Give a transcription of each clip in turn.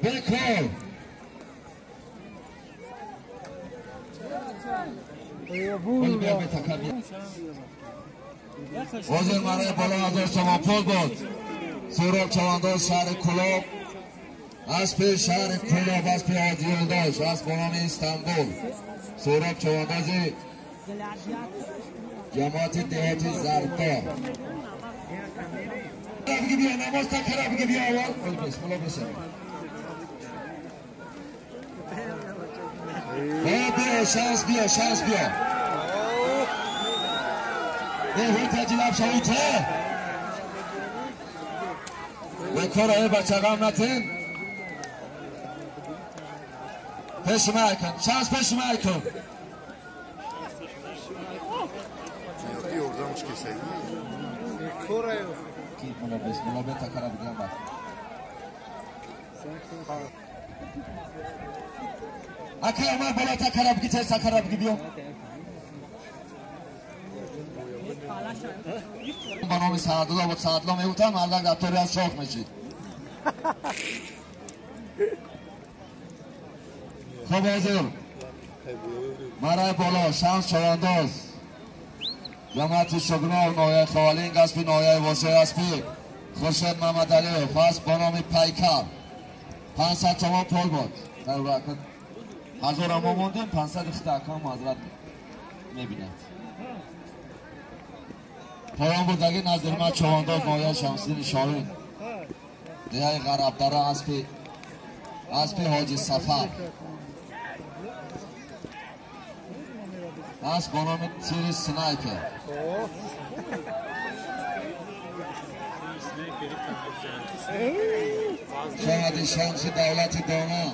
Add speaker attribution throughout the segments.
Speaker 1: بکن حاضر مرای بالا 1000 سومان پول بود. سهراب چوانداز شهر کلاب، اسب شهر کلاب، اسب حاجی یلداش، اسب با نام استانبول. سهراب چوانداز جماعت دهات زردا. بیا نماز تا کرا بگه بیا اول بس ملا بس بیا شانس بیا شانس بیا به تجیل افشایی ته به کار ای بچه غم نتین پیش من کن شانس پیش من کن ملا به تکرار بگم بس اکه عمر بالا تکرار بگی تر تکرار بگی بیا با نام سعدالله با سعدالله میوتم مردک در طوری از شاخ میشید. خب حاضر مرای بالا شمس چوانداز جماعت شگنار ناحیه خوالین قصبی ناحیه واسه اسبی خورشید محمد علی فصل با نام پیکر 500 تومان پول بود. در وقت 1000 ما موندیم 500 اختاکام حضرت میبیند. پایان بود دیگه نظر ما چوانداز ناحیه شمسین شاهین دیگه غرب داره اسب حاجی سفر اسب با نام تیر سنایپر. شاهد شمس دولت دانا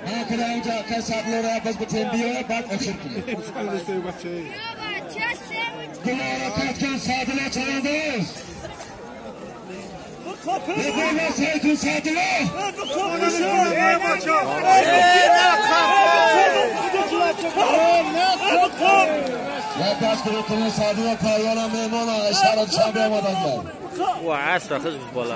Speaker 1: من کنه اونجا که سبلو را باز بتیم بیاره بعد اخیر کنیم. گل حرکت کن سعدالله چوانداز به گل سعیدون سعدالله یک دست کنیم سعدالله پایان مهمان شهر دوشنبه آمدن کرد.
Speaker 2: و عصر خیلی بالا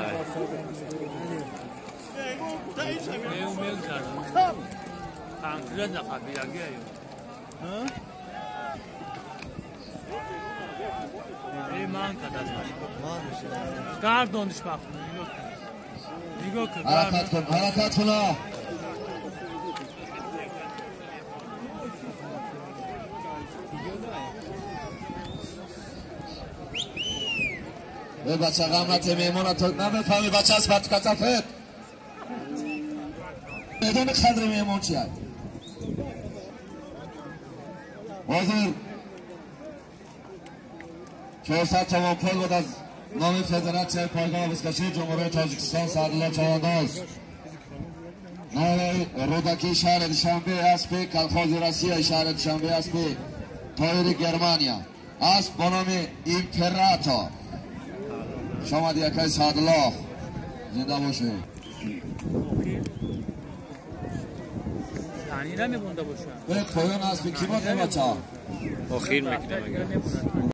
Speaker 1: حرکت کن حرکت کن به بچه غمت میمونت تو نمیفهمی بچه از بچه کتفت بدون قدر میمون چیه. حاضر 400 تومان پول بود از نام فدراسیون پایگاه بزکشی جمهوری تاجیکستان سعدالله چوانداز نام رودکی شهر دوشنبه اسب کلخاز روسیه شهر دوشنبه اسب تایر گرمانیا اسب با نام ایمپراتور. شما دیگه سعدالله زنده باشه.
Speaker 2: یعنی نمیمونده باشه.
Speaker 1: به پایان اسب کی بود بچه‌ها؟
Speaker 2: آخیر میکنه.